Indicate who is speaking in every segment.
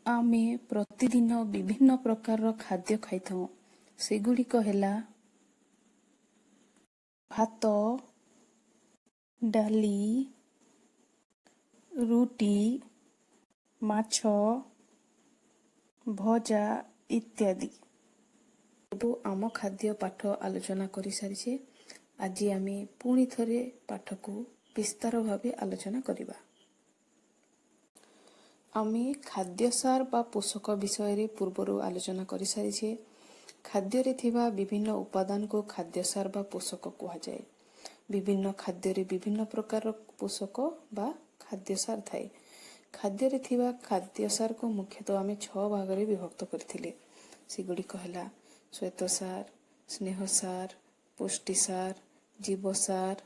Speaker 1: ଆମେ ପ୍ରତିଦିନ ବିଭିନ୍ନ ପ୍ରକାରର ଖାଦ୍ୟ ଖାଇଥାଉ। ସେଗୁଡ଼ିକ ହେଲା ଭାତ, ଡାଲି, ରୁଟି, ମାଛ ଭଜା ଇତ୍ୟାଦି। ଆମ ଖାଦ୍ୟ ପାଠ ଆଲୋଚନା କରିସାରିଛେ। ଆଜି ଆମେ ପୁଣି ଥରେ ପାଠକୁ ବିସ୍ତାର ଭାବେ ଆଲୋଚନା କରିବା। ଆମେ ଖାଦ୍ୟସାର ବା ପୋଷକ ବିଷୟରେ ପୂର୍ବରୁ ଆଲୋଚନା କରିସାରିଛେ। ଖାଦ୍ୟରେ ଥିବା ବିଭିନ୍ନ ଉପାଦାନକୁ ଖାଦ୍ୟସାର ବା ପୋଷକ କୁହାଯାଏ। ବିଭିନ୍ନ ଖାଦ୍ୟରେ ବିଭିନ୍ନ ପ୍ରକାରର ପୋଷକ ବା ଖାଦ୍ୟସାର ଥାଏ। ଖାଦ୍ୟରେ ଥିବା ଖାଦ୍ୟସାରକୁ ମୁଖ୍ୟତଃ ଆମେ ଛଅ ଭାଗରେ ବିଭକ୍ତ କରିଥିଲେ। ସେଗୁଡ଼ିକ ହେଲା ଶ୍ୱେତସାର, ସ୍ନେହସାର, ପୁଷ୍ଟିସାର, ଜୀବସାର,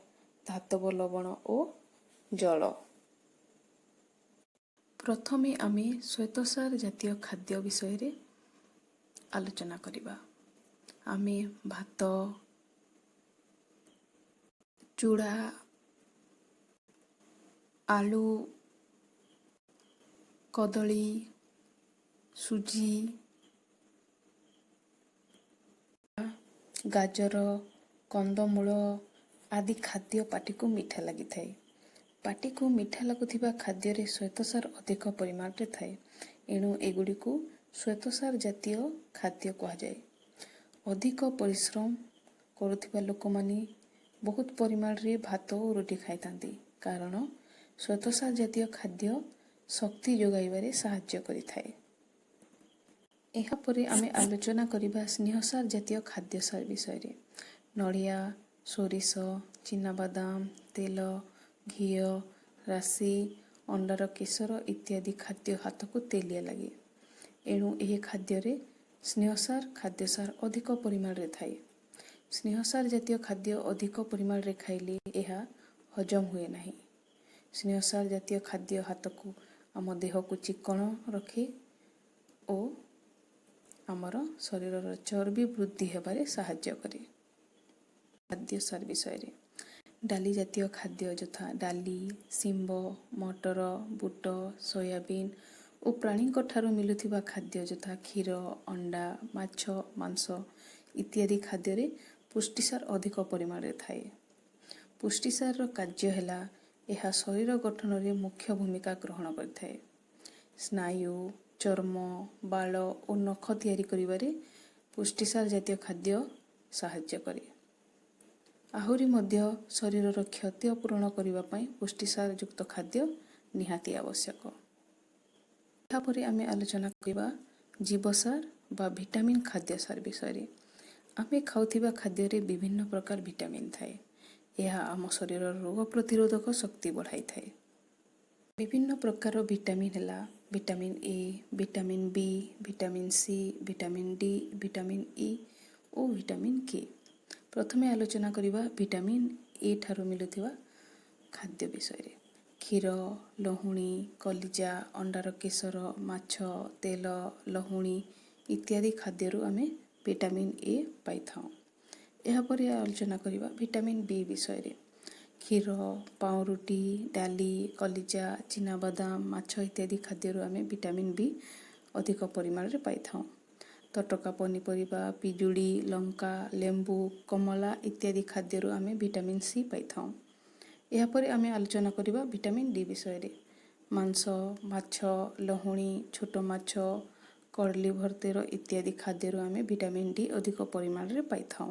Speaker 1: ଧାତବ ଲବଣ ଓ ଜଳ। ପ୍ରଥମେ ଆମେ ଶ୍ୱେତସାର ଜାତୀୟ ଖାଦ୍ୟ ବିଷୟରେ ଆଲୋଚନା କରିବା। ଆମେ ଭାତ, ଚୁଡ଼ା, ଆଳୁ, କଦଳୀ, ସୁଜି, ଗାଜର, କନ୍ଦମୂଳ ଆଦି ଖାଦ୍ୟ ପାଟିକୁ ମିଠା ଲାଗିଥାଏ। ପାଟିକୁ ମିଠା ଲାଗୁଥିବା ଖାଦ୍ୟରେ ଶ୍ୱେତସାର ଅଧିକ ପରିମାଣରେ ଥାଏ। ଏଣୁ ଏଗୁଡ଼ିକୁ ଶ୍ୱେତସାର ଜାତୀୟ ଖାଦ୍ୟ କୁହାଯାଏ। ଅଧିକ ପରିଶ୍ରମ କରୁଥିବା ଲୋକମାନେ ବହୁତ ପରିମାଣରେ ଭାତ ଓ ରୁଟି ଖାଇଥାନ୍ତି, କାରଣ ଶ୍ୱେତସାର ଜାତୀୟ ଖାଦ୍ୟ ଶକ୍ତି ଯୋଗାଇବାରେ ସାହାଯ୍ୟ କରିଥାଏ। ଏହାପରେ ଆମେ ଆଲୋଚନା କରିବା ସ୍ନେହସାର ଜାତୀୟ ଖାଦ୍ୟସାର ବିଷୟରେ। ନଡ଼ିଆ, ସୋରିଷ, ଚିନାବାଦାମ ତେଲ, ଘିଅ, ରାଶି, ଅଣ୍ଡାର କେଶର ଇତ୍ୟାଦି ଖାଦ୍ୟ ହାତକୁ ତେଲିଆ ଲାଗେ। ଏଣୁ ଏହି ଖାଦ୍ୟରେ ସ୍ନେହସାର ଖାଦ୍ୟସାର ଅଧିକ ପରିମାଣରେ ଥାଏ। ସ୍ନେହସାର ଜାତୀୟ ଖାଦ୍ୟ ଅଧିକ ପରିମାଣରେ ଖାଇଲେ ଏହା ହଜମ ହୁଏ ନାହିଁ। ସ୍ନେହସାର ଜାତୀୟ ଖାଦ୍ୟ ହାତକୁ ଆମ ଦେହକୁ ଚିକ୍କଣ ରଖେ ଓ ଆମର ଶରୀରର ଚର୍ବି ବୃଦ୍ଧି ହେବାରେ ସାହାଯ୍ୟ କରେ। ଖାଦ୍ୟସାର ବିଷୟରେ ଡାଲି ଜାତୀୟ ଖାଦ୍ୟ ଯଥା ଡାଲି, ଶିମ୍ବ, ମଟର, ବୁଟ, ସୋୟାବିନ୍ ଓ ପ୍ରାଣୀଙ୍କ ଠାରୁ ମିଳୁଥିବା ଖାଦ୍ୟ ଯଥା କ୍ଷୀର, ଅଣ୍ଡା, ମାଛ, ମାଂସ ଇତ୍ୟାଦି ଖାଦ୍ୟରେ ପୁଷ୍ଟିସାର ଅଧିକ ପରିମାଣରେ ଥାଏ। ପୁଷ୍ଟିସାରର କାର୍ଯ୍ୟ ହେଲା ଏହା ଶରୀର ଗଠନରେ ମୁଖ୍ୟ ଭୂମିକା ଗ୍ରହଣ କରିଥାଏ। ସ୍ନାୟୁ, ଚର୍ମ, ବାଳ ଓ ନଖ ତିଆରି କରିବାରେ ପୁଷ୍ଟିସାର ଜାତୀୟ ଖାଦ୍ୟ ସାହାଯ୍ୟ କରେ। ଆହୁରି ମଧ୍ୟ ଶରୀରର କ୍ଷତି ପୂରଣ କରିବା ପାଇଁ ପୁଷ୍ଟିସାର ଯୁକ୍ତ ଖାଦ୍ୟ ନିହାତି ଆବଶ୍ୟକ। ଏହାପରେ ଆମେ ଆଲୋଚନା କରିବା ଜୀବସାର ବା ଭିଟାମିନ୍ ଖାଦ୍ୟସାର ବିଷୟରେ। ଆମେ ଖାଉଥିବା ଖାଦ୍ୟରେ ବିଭିନ୍ନ ପ୍ରକାର ଭିଟାମିନ୍ ଥାଏ। ଏହା ଆମ ଶରୀରର ରୋଗ ପ୍ରତିରୋଧକ ଶକ୍ତି ବଢ଼ାଇଥାଏ। ବିଭିନ୍ନ ପ୍ରକାର ଭିଟାମିନ୍ ହେଲା vitamin A, vitamin B, vitamin C, vitamin D, vitamin E O vitamin K. ପ୍ରଥମେ ଆଲୋଚନା କରିବା ଭିଟାମିନ୍ ଏ ଠାରୁ ମିଳୁଥିବା ଖାଦ୍ୟ ବିଷୟରେ। କ୍ଷୀର, ଲହୁଣୀ, କଲିଜା, ଅଣ୍ଡାର କେଶର, ମାଛ, ତେଲ, ଲହୁଣୀ ଇତ୍ୟାଦି ଖାଦ୍ୟରୁ ଆମେ ଭିଟାମିନ୍ ଏ ପାଇଥାଉ। ଏହାପରେ ଆଲୋଚନା କରିବା ଭିଟାମିନ୍ ବି ବିଷୟରେ। କ୍ଷୀର, ପାଉଁରୁଟି, ଡାଲି, କଲିଜା, ଚିନାବାଦାମ, ମାଛ ଇତ୍ୟାଦି ଖାଦ୍ୟରୁ ଆମେ ଭିଟାମିନ୍ ବି ଅଧିକ ପରିମାଣରେ ପାଇଥାଉ। ତଟକା ପନିପରିବା, ପିଜୁଳି, ଲଙ୍କା, ଲେମ୍ବୁ, କମଳା ଇତ୍ୟାଦି ଖାଦ୍ୟରୁ ଆମେ ଭିଟାମିନ୍ ସି ପାଇଥାଉ। ଏହାପରେ ଆମେ ଆଲୋଚନା କରିବା ଭିଟାମିନ୍ ଡି ବିଷୟରେ। ମାଂସ, ମାଛ, ଲହୁଣୀ, ଛୋଟ ମାଛ, କଡ୍ ଲିଭର ତେଲ ଇତ୍ୟାଦି ଖାଦ୍ୟରୁ ଆମେ ଭିଟାମିନ୍ ଡି ଅଧିକ ପରିମାଣରେ ପାଇଥାଉ।